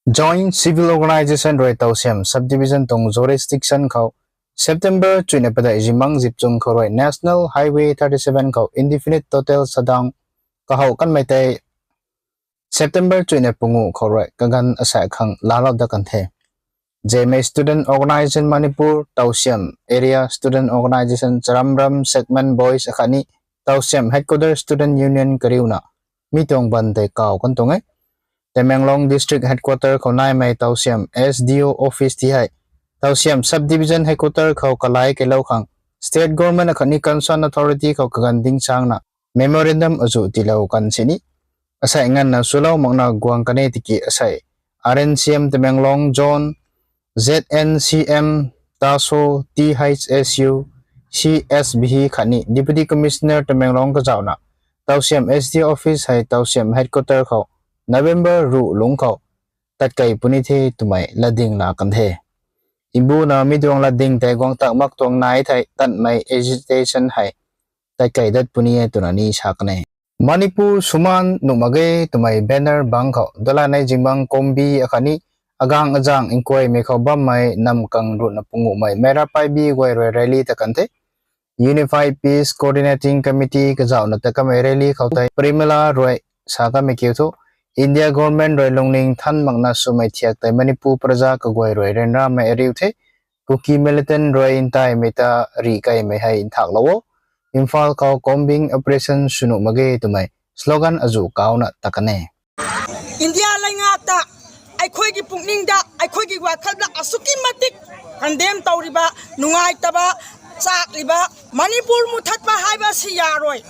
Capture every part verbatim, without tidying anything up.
Joint Civil Organisation rui Tausiam Subdivision tuang jurisdiction khou September chuina padeih zimang zip chung khou rui National Highway thirty seven khou indefinite total shutdown kahou kanmei tei September chuina pungu khou rui kaganv asaekc khang laalou dat kan the. Zeme Student Organisation Manipur, Tausiam Area Student Organisation, Charamram Segment Boys akhatni Tausiam Headquarter Student Union kariuna mi tuang ban tei kaw kan tuang e. Tamenglong District Headquarter khou naimei Tausiam S D O Office ti hei Tausiam Subdivision Headquarter khou kalai keilou khang State Government akhatni concerned authority khou kaganv ding changna memorandum azuh tiilou kan sini. Asei nganvna swlou makna guang kan e tiki asei R N C M Tamenglong Zone, Z N C M, TASO, T H S U, C S B H khatni Deputy Commissioner Tamenglong kazauhna Tausiam S D Office hei Tausiam Headquarter khou November ruh lungc khou tatkei puni the twmei latding laa kan the. Mbuna mi tuang latding tei guang tak mak tuang nai thei tanmei agitation hei tatkei dat puni e twna ni sa kan e. Manipur suman nuh mak ge twmei banner bang khou Dolanei Zingbang Kombi akhatni agang azang nkuaymei khou bammei namkang ruhna punguhmei Meira Paibi guay rui rally ta kan the. Unified Peace Coordinating Committee kazauhna ta kamei rally khou tei Primila rui sa kamei kiu thu, India Government rui lungning than makna swmei thiak tei Manipur praja kaguay rui ryanramei ariu the. Kuki militant rui ntaimei ta rih kaimei hei nthaklou o. Imphal khou combing operation sw nuh mak ge twmei slogan azuh kauna ta kan e. India leingakta ꯑꯩꯈꯣꯏꯒꯤ ꯄꯨꯛꯅꯤꯡꯗ, ꯑꯩꯈꯣꯏꯒꯤ ꯋꯥꯈꯜꯗ ꯑꯁꯨꯛꯀꯤ ꯃꯇꯤꯛ condemn ꯇꯧꯔꯤꯕ, ꯅꯨꯡꯉꯥꯏꯇꯕ, ꯆꯥꯛꯂꯤꯕ ꯃꯅꯤꯄꯨꯔ ꯃꯨꯊꯠꯄ ꯍꯥꯏꯕ ꯑꯁꯤ ꯌꯥꯔꯣꯏ꯫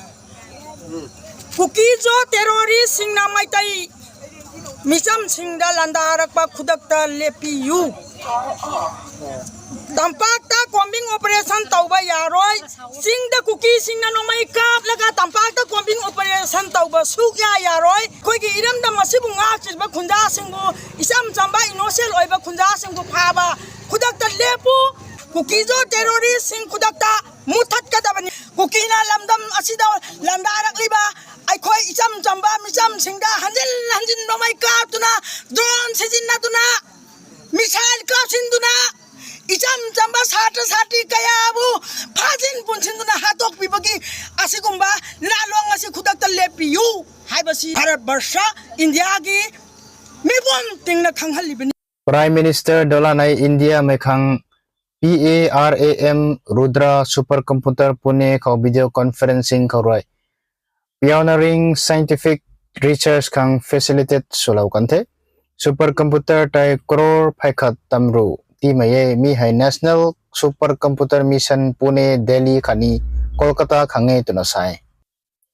ꯀꯨꯀꯤ-ꯖꯣ terroristꯁꯤꯡꯅ ꯃꯩꯇꯩ ꯃꯤꯆꯝꯁꯤꯡꯗ ꯂꯥꯟꯗꯥꯔꯛꯄ ꯈꯨꯗꯛꯇ ꯂꯦꯞꯄꯤꯌꯨ꯫ ꯇꯝꯄꯥꯛꯇ combing operation ꯇꯧꯕ ꯌꯥꯔꯣꯏ꯫ ꯆꯤꯡꯗ ꯀꯨꯀꯤꯁꯤꯡꯅ ꯅꯣꯡꯃꯩ ꯀꯥꯞꯂꯒ ꯇꯝꯄꯥꯛꯇ combing operation ꯇꯧꯕ ꯁꯨꯛꯌꯥ ꯌꯥꯔꯣꯏ꯫ ꯑꯩꯈꯣꯏꯒꯤ ꯏꯔꯝꯗꯝ ꯑꯁꯤꯕꯨ ꯉꯥꯛꯆꯔꯤꯕ ꯈꯨꯟꯖꯥꯁꯤꯡꯕꯨ, ꯏꯆꯝ ꯆꯝꯕ innocent ꯑꯣꯏꯕ ꯈꯨꯟꯖꯥꯁꯤꯡꯕꯨ ꯐꯥꯕ ꯈꯨꯗꯛꯇ ꯂꯦꯞꯄꯨ꯫ ꯀꯨꯀꯤ-ꯖꯣ terroristꯁꯤꯡ ꯈꯨꯗꯛꯇ ꯃꯨꯊꯠꯀꯗꯕꯅꯤ꯫ ꯀꯨꯀꯤꯅ ꯂꯝꯗꯝ ꯑꯁꯤꯗ ꯂꯥꯟꯗꯥꯔꯛꯂꯤꯕ ꯑꯩꯈꯣꯏ ꯏꯆꯝ ꯆꯝꯕ ꯃꯤꯆꯝꯁꯤꯡꯗ ꯍꯟꯖꯤꯟ ꯍꯟꯖꯤꯟ ꯅꯣꯡꯃꯩ ꯀꯥꯞꯇꯨꯅ, drone ꯁꯤꯖꯤꯟꯅꯗꯨꯅ, missile ꯀꯥꯞꯁꯤꯟꯗꯨꯅ, ꯏꯆꯝ ꯆꯝꯕ ꯁꯥꯇ꯭ꯔ ꯁꯥꯇ꯭ꯔꯤ ꯀꯌꯥꯕꯨ ꯐꯥꯖꯤꯟ ꯄꯨꯟꯁꯤꯟꯗꯨꯅ ꯍꯥꯠꯇꯣꯛꯄꯤꯕꯒꯤ ꯑꯁꯤꯒꯨꯝꯕ ꯂꯥꯟꯂꯣꯡ ꯑꯁꯤ ꯈꯨꯗꯛꯇ ꯂꯦꯞꯄꯤꯌꯨ ꯍꯥꯏꯕꯁꯤ ꯚꯥꯔꯠ ꯕꯔꯁ, ꯏꯟꯗꯤꯌꯥꯒꯤ ꯃꯤꯄꯨꯝ ꯇꯤꯡꯅ ꯈꯪꯍꯜꯂꯤꯕꯅꯤ꯫ Prime Minister Dolanei India mei khang P A R A M Rudra Supercomputer Pune khou video conferencing khou rui pioneering scientific research khang facilitate swlou kan the. Supercomputer tei crore phay khat tamru tiimei e, mi hei National Supercomputer Mission Pune, Delhi khatni Kolkata khang e twna sa e.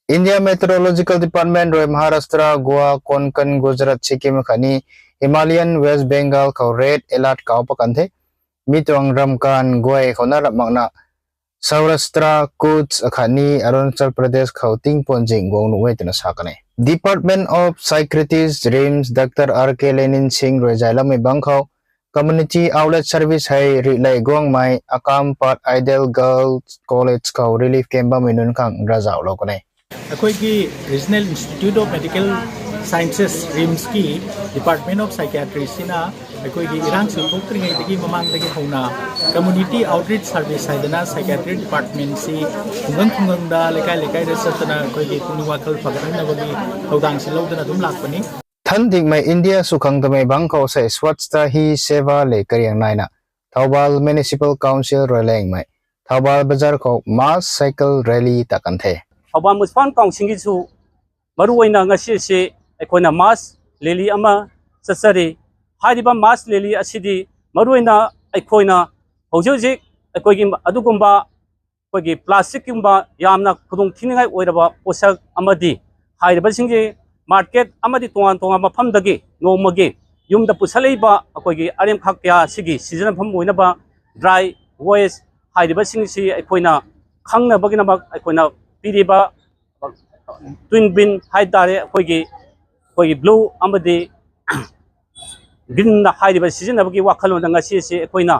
India Meteorological Department rui Maharashtra, Goa, Konkan, Gujarat, Sikkim khatni Himalayan West Bengal khou red alert kau pat kan the. Mi tuang ramkan guay khou na ramh makna Saurashtra, Kutch akhatni Arunachal Pradesh khou tingpuan zing guang nuh e twna sa kan e. Department of Psychiatrist, RIMS, Doctor R K Lenin Singh rui zayloumei bang khou, community outlet service hei rihlei guangmei Akam Path Idol Girls College khou relief camp bammei nunc khang ravzauhlou kan e. ꯑꯩꯈꯣꯏꯒꯤ Regional Institute of Medical Sciences, RIMSꯀꯤ Department of Psychiatry ꯁꯤꯅ ꯑꯩꯈꯣꯏꯒꯤ ꯏꯔꯥꯡꯁꯤ ꯊꯣꯛꯇ꯭ꯔꯤꯉꯩꯗꯒꯤ ꯃꯃꯥꯡꯗꯒꯤ ꯍꯧꯅ community outreach service ꯍꯥꯏꯗꯅ psychiatry departmentꯁꯤ ꯈꯨꯡꯒꯪ ꯈꯨꯡꯒꯪꯗ, ꯂꯩꯀꯥꯏ ꯂꯩꯀꯥꯏꯗ ꯆꯠꯇꯅ ꯑꯩꯈꯣꯏꯒꯤ ꯄꯨꯛꯅꯤꯡ ꯋꯥꯈꯜ ꯐꯒꯠꯍꯟꯅꯕꯒꯤ ꯊꯧꯗꯥꯡꯁꯤ ꯂꯧꯗꯨꯅ ꯑꯗꯨꯝ ꯂꯥꯛꯄꯅꯤ꯫ Than dingmei India sw khang twmei bang khou sei Swachhata Hi Seva le kariang naina Thoubal Municipal Council rui lengmei Thoubal Bazar khou mass cycle rally ta kan the. Thoubal municipal ꯀꯥꯎꯟꯁꯤꯜꯒꯤꯁꯨ ꯃꯔꯨꯑꯣꯏꯅ ꯉꯁꯤꯁꯤ ꯑꯩꯈꯣꯏꯅ mass rally ꯑꯃ ꯆꯠꯆꯔꯤ꯫ ꯍꯥꯏꯔꯤꯕ mass rally ꯑꯁꯤꯗꯤ ꯃꯔꯨꯑꯣꯏꯅ ꯑꯩꯈꯣꯏꯅ ꯍꯧꯖꯤꯛ ꯍꯧꯖꯤꯛ ꯑꯩꯈꯣꯏꯒꯤ ꯑꯗꯨꯒꯨꯝꯕ ꯑꯩꯈꯣꯏꯒꯤ plasticꯀꯨꯝꯕ ꯌꯥꯝꯅ ꯈꯨꯗꯣꯡ ꯊꯤꯅꯤꯡꯉꯥꯏ ꯑꯣꯏꯔꯕ ꯄꯣꯠꯁꯛ ꯑꯃꯗꯤ ꯍꯥꯏꯔꯤꯕꯁꯤꯡꯁꯤ market ꯑꯃꯗꯤ ꯇꯣꯉꯥꯟ ꯇꯣꯉꯥꯟꯕ ꯃꯐꯝꯗꯒꯤ ꯅꯣꯡꯃꯒꯤ ꯌꯨꯝꯗ ꯄꯨꯁꯜꯂꯛꯏꯕ ꯑꯩꯈꯣꯏꯒꯤ ꯑꯔꯦꯝꯈꯥꯛ ꯀꯌꯥ ꯑꯁꯤꯒꯤ ꯁꯤꯖꯤꯟꯅꯐꯝ ꯑꯣꯏꯅꯕ dry waste ꯍꯥꯏꯔꯤꯕꯁꯤꯡꯁꯤ ꯑꯩꯈꯣꯏꯅ ꯈꯪꯅꯕꯒꯤꯗꯃꯛ ꯑꯩꯈꯣꯏꯅ ꯄꯤꯔꯤꯕ twin bin ꯍꯥꯏ ꯇꯥꯔꯦ, ꯑꯩꯈꯣꯏꯒꯤ, ꯑꯩꯈꯣꯏꯒꯤ blue ꯑꯃꯗꯤ green ꯍꯥꯏꯔꯤꯕ ꯁꯤꯖꯤꯟꯅꯕꯒꯤ ꯋꯥꯈꯜꯂꯣꯟꯗ ꯉꯁꯤ ꯑꯁꯤ ꯑꯩꯈꯣꯏꯅ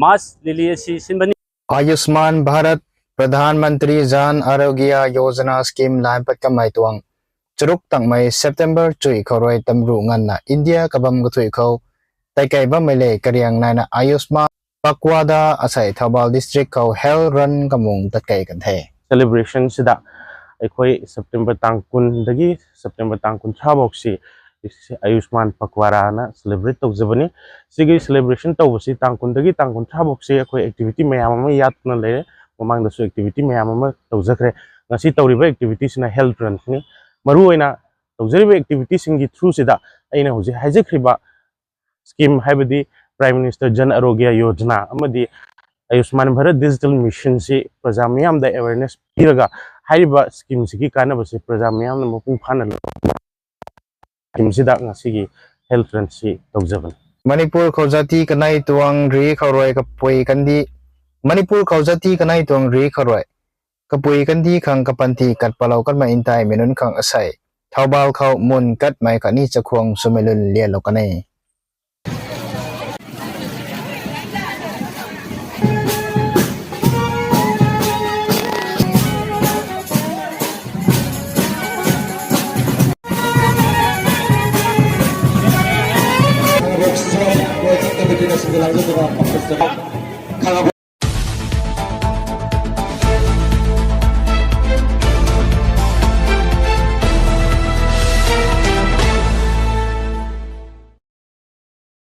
mass rally ꯑꯁꯤ ꯁꯤꯟꯕꯅꯤ꯫ Ayushman Bharat, Pradhan Mantri Jan Arogya Yojana scheme line pat kamei tuang charuk tangmei September chui khou rui tamruh nganvna India kabam kathui khou Kaikei bammei le kariang naina Ayushman Pakhwada asei Thoubal district khou health run kamung tatkei kan the. Celebration sida ꯑꯩꯈꯣꯏ September ꯇꯥꯡ ꯀꯨꯟꯗꯒꯤ September ꯇꯥꯡ ꯀꯨꯟꯊ꯭ꯔꯥ ꯐꯥꯎꯁꯤ Ayushman Pakhwada ꯅ celebrate ꯇꯧꯖꯕꯅꯤ꯫ ꯁꯤꯒꯤ celebration ꯇꯧꯕꯁꯤ ꯇꯥꯡ ꯀꯨꯟꯗꯒꯤ ꯇꯥꯡ ꯀꯨꯟꯊ꯭ꯔꯥ ꯐꯥꯎꯁꯤ ꯑꯩꯈꯣꯏ activity ꯃꯌꯥꯝ ꯑꯃ ꯌꯥꯠꯇꯨꯅ ꯂꯩꯔꯦ꯫ ꯃꯃꯥꯡꯗꯁꯨ activity ꯃꯌꯥꯝ ꯑꯃ ꯇꯧꯖꯈ꯭ꯔꯦ꯫ ꯉꯁꯤ ꯇꯧꯔꯤꯕ activity ꯁꯤꯅ health run ꯅꯤ꯫ ꯃꯔꯨꯑꯣꯏꯅ ꯇꯧꯖꯔꯤꯕ activity ꯁꯤꯡꯒꯤ through ꯁꯤꯗ ꯑꯩꯅ ꯍꯧꯖꯤꯛ ꯍꯥꯏꯖꯈ꯭ꯔꯤꯕ scheme, ꯍꯥꯏꯕꯗꯤ Prime Minister Jan Arogya Yojana ꯑꯃꯗꯤ Ayushman Bharat Digital Mission ꯁꯤ ꯄ꯭ꯔꯖꯥ ꯃꯤꯌꯥꯝꯗ awareness ꯄꯤꯔꯒ, ꯍꯥꯏꯔꯤꯕ scheme ꯁꯤꯒꯤ ꯀꯥꯟꯅꯕꯁꯤ ꯄ꯭ꯔꯖꯥ ꯃꯤꯌꯥꯝꯅ ꯃꯄꯨꯡ ꯐꯥꯅ ꯂꯧꯕ scheme ꯁꯤꯗ ꯉꯁꯤꯒꯤ health run ꯁꯤ ꯇꯧꯖꯕꯅꯤ꯫ ꯃꯅꯤꯄꯨꯔ ꯈꯧꯖꯥꯇꯤ ꯀꯅꯥꯏ ꯇꯨꯋꯥꯡ ꯔꯤ ꯈꯧꯔꯣꯏ ꯀꯄꯨꯏ ꯀꯟꯗꯤ, ꯃꯅꯤꯄꯨꯔ ꯈꯧꯖꯥꯇꯤ ꯀꯅꯥꯏ ꯇꯨꯋꯥꯡ ꯔꯤ ꯈꯧꯔꯣꯏ ꯀꯄꯨꯏ ꯀꯟꯗꯤ ꯈꯪ ꯀꯄꯟꯇꯤ ꯀꯠꯄꯂꯧ ꯀꯟꯃ ꯏꯟꯇꯥꯏ ꯃꯤꯅꯨꯟ ꯈꯪ ꯑꯁꯩ Thoubal ꯈꯧ ꯃꯨꯟ ꯀꯠꯃꯩ ꯀꯠꯅꯤ ꯆꯈꯣꯡ ꯁꯨꯃꯩꯂꯨꯟ ꯂꯦꯜꯂꯣ ꯀꯅꯩ꯫